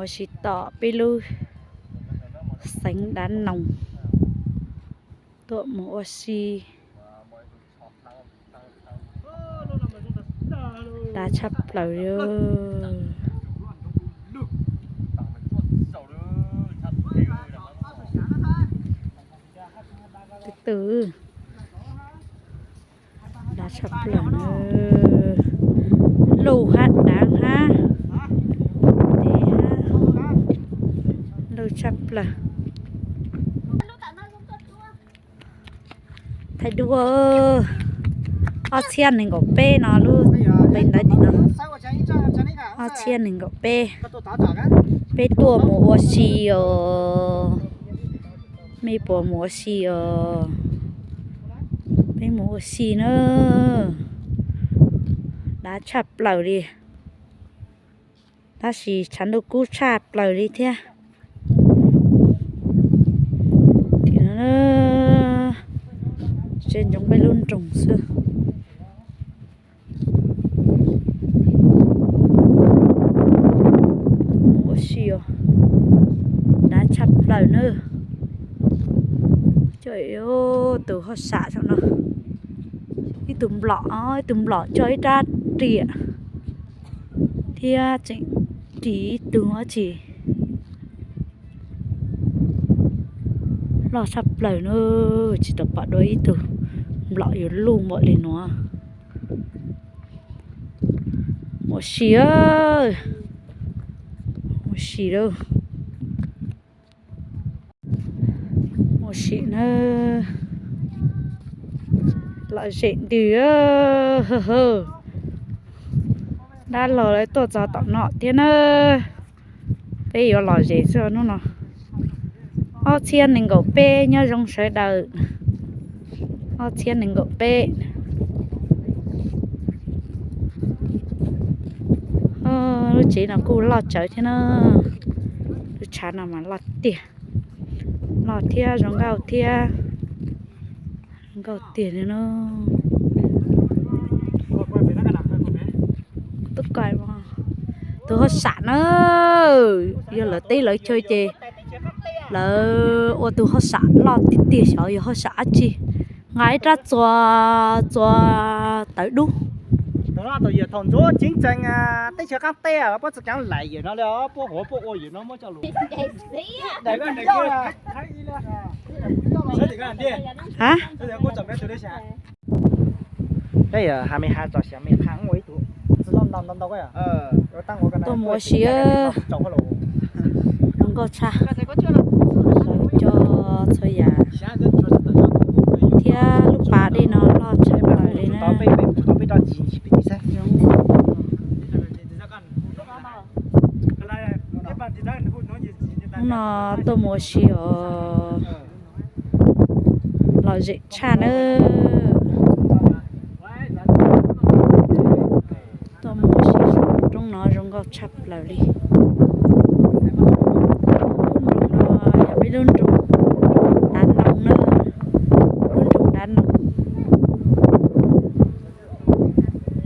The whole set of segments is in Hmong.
Ua si tom peb lub xeev Dab Noog tuaj mus ua si. Dab tshaj plaws li. Tus twg dab tshaj plaws na. Luj hab daav hab, dev hab, luj tshaj plaws. Thaij duab, ob txhiab nees nkaum peb no lub, peb ntawv tim no, ob txhiab nees nkaum peb. Peb tuaj mus ua si os. Mej puas mus ua si os? Peb mus ua si na. Dab tshaj plaws li, tab sis tshav ntuj kub tshaj plaws li thiab. Tseem ntsoov peb lub nroog xwb. Ua si os, dab tshaj plaws na. Coj tus hauj sam saum no, ib tug nplom, ib tug nplom coj ib rab riam thiab tseem ris ib tug dab tsi. Loj tshaj plaws na, tsis tau pom dua ib tug nplom yuav luj npaum li nuav. Mus ua si, mus ua si lawm. Mus ua si na. Lom zem ntws. Dab laug lawv tuaj txog tom no thiab na. Peb yuav lom zem xwb hnub no. Ob txhiab nees nkaum peb, nyob zoo sawv daws. Ob txhiab nees nkaum peb. Lub tsev no kuj loj tsawv thiab na. Lub tshav no mas loj tiag, loj thiab zoo nkauj thiab. Zoo nkauj tiag li na. Tus hauj sam na, yog lawv teb lawv chaw ces lawv ua tus hauj sam loj tiag tiag, xyov yog hauj sam dab tsi. Nqa ib rab txuas, txuas tawv dub. Tus no tus yawm thaum ntxuav ceev tsees teb chaws qaab teb puab tsi kaav laim yawm no li, puab huv puab ua yawm no muab coj lug. Tuaj mus ua si, zoo nkauj tshaj, lawv coj txhua yam thiab lub pas dej no loj tshaj plaws li na. Hnub no tuaj mus ua si os, lom zem tshaj nawb. Tuaj mus ua si saum roob no zoo nkauj tshaj plaws li. Lub nroog no yog peb lub nroog Dav Noog na, lub nroog Dav Noog.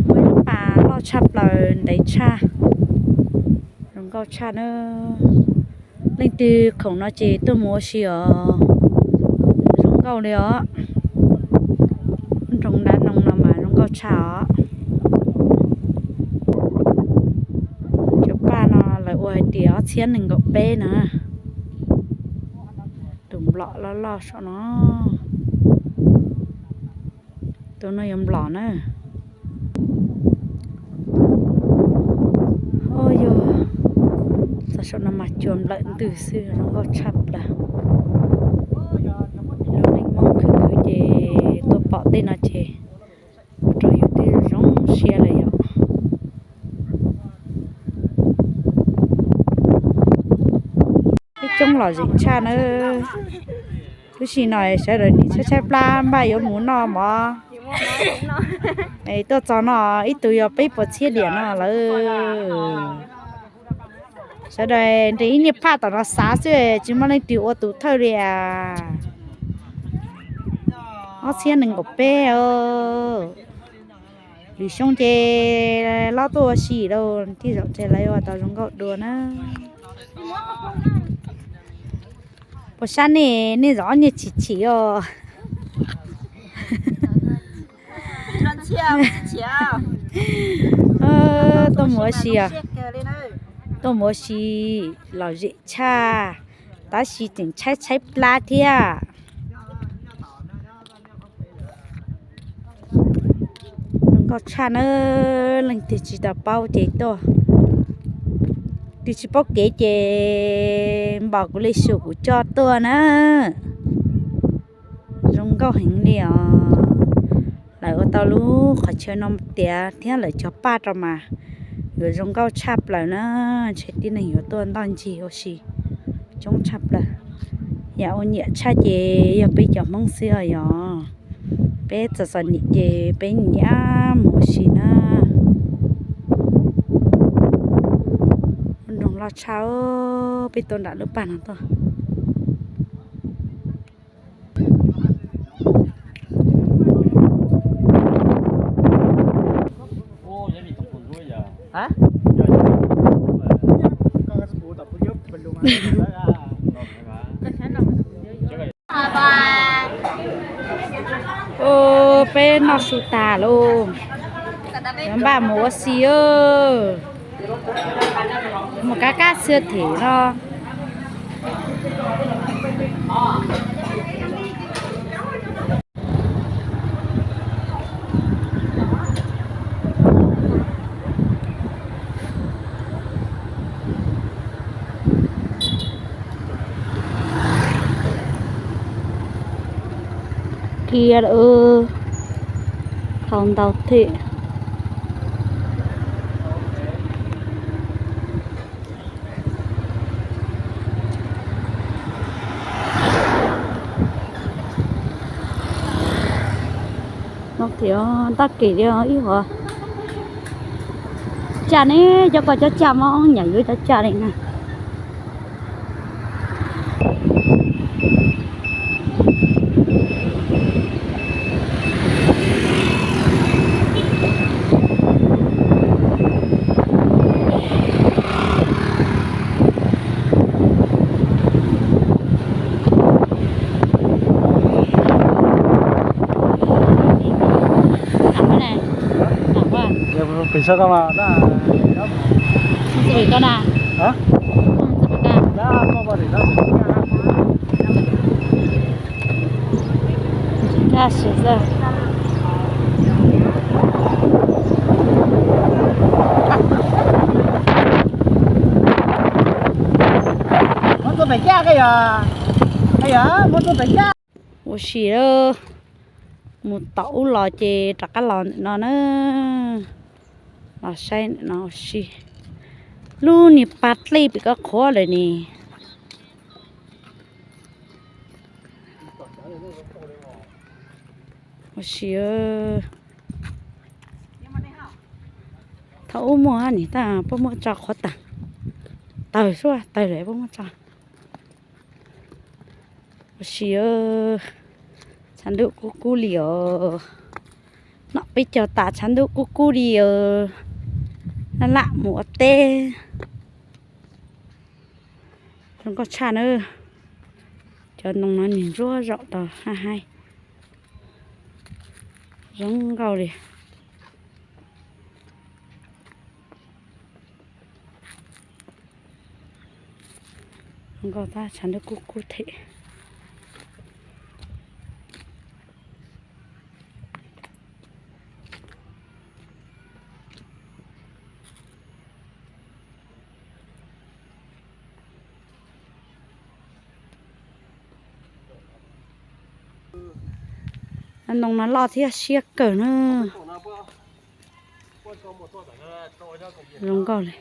Muaj ib lub pas loj tshaj plaws ntev tshaj, zoo nkauj tshaj na. Leej twg khoom no ces tuaj mus ua si os, zoo nkauj li os. Lub nroog Dav Noog no mas zoo nkauj tshaj os. Cov paj no lawv ua hais tias ob txhiab nees nkaum peb na. Tus nplom loj loj saum no, tus no yog nplom na. Yog txog saum no mas cua nplawm ntws xwb, zoo nkauj tshaj plaws. Lub neej Hmoob khwv khwv ces tuaj pom tej no ces ua rau yus twb zoo siab lawm yom. Lub coob lom zem tshaj nawb. Lub sij no sawv daws nim tshaib tshaib plab npaj yuav mus noj mov. Tuaj txog no ib tug yog peb puas txhiab diam no lawm. Sawv daws nres ib niag phaj tom no xav xwb tsis muaj leej twg ua tus thawj li as. Ob txhiab nees nkaum peb. Lwm xyoo ces lawv tuaj ua si lauj, tij zaum ces lawv ua tau zoo nkauj dua na. Puas sab nej, nej zov nyiaj chim chim os. Tuaj mus ua si, tuaj mus ua si lom zem tshaj, tab sis tseem tshaib tshaib plab thiab. Zoo nkauj tshaj na, leej twg tsis tau paub ces tuaj, twg tsis paub kev ces npam kuv li xus kuv coj tuaj na. Zoo nkauj heev li os. Lawv ua tau lub qhov chaw no tiav thiab lawv cog paj rau mas yuav zoo nkauj tshaj plaws na. Ntshe tib neeg yuav tuaj ntoj ncig ua si coob tshaj plaws. Yam ua nyiam tshaj ces yog peb cov Hmoob xwb os yog. Peb txom txom nyem ces peb nyiam mus ua si na. Nroog loj tshaj, peb tuaj nram lub paj no tuaj. Peb noj su tas lauj, yuav npaj mus ua si. Mus kab kab xwb thiab no. Qhia lawm, thaum ntau thiab. No thiab tab kev li ib qho. Caj ne, cov ko cov caj Hmoob nyiam yuav cov caj li na. Ua si, mus tom ub los ces rov qab los ntawm no na. Los saib ntawm no ua si. Lub niag pas dlej pem koj qhuav lawm ne. Ua si, thaum ub muaj niag tab puas muaj tso qhuav tag. Tawg xwb, tawg lawm puas muaj tso. Ua si, tshav ntuj kub kub li os. Nom peb caug tas tshav ntuj kub kub li os. Laj laj mus ua teb. Zoo nkauj tshaj na. Cov ntoo no nws ntsuab zaum tau haj haib. Zoo nkauj li. Zoo nkauj tab tshav ntuj kub kub thiab. Ntoo no loj thiab siab kawg na. Zoo nkauj li.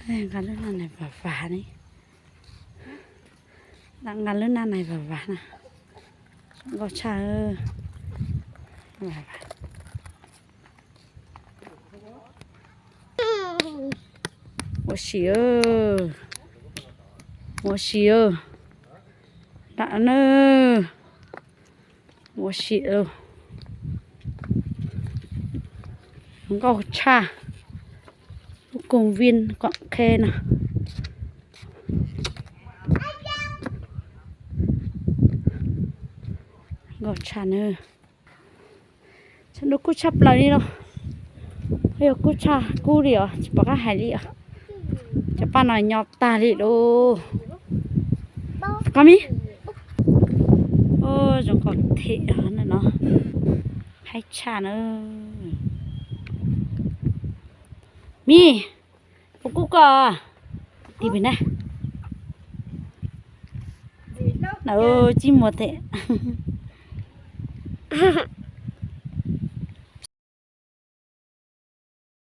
Nqa lub nab nais vam vam ne. Nqa lub nab nais vam vam na. Zoo nkauj tshaj. Ua si, ua si, lam na. Ua si. Nkauj tshaj, lub koos vij kom qhe no. Nkauj tshaj na. Tshav ntuj kub tshaj plaws li los. Yog kub tshaj kub li os, tsis pom qab hais li os. Cov paj no nyo tag li lauj. Koj mi. Zoo nkauj thiab no. Haib tshaj na. Mi, puas kub koj? Tig pem na. Tsib muag thiab.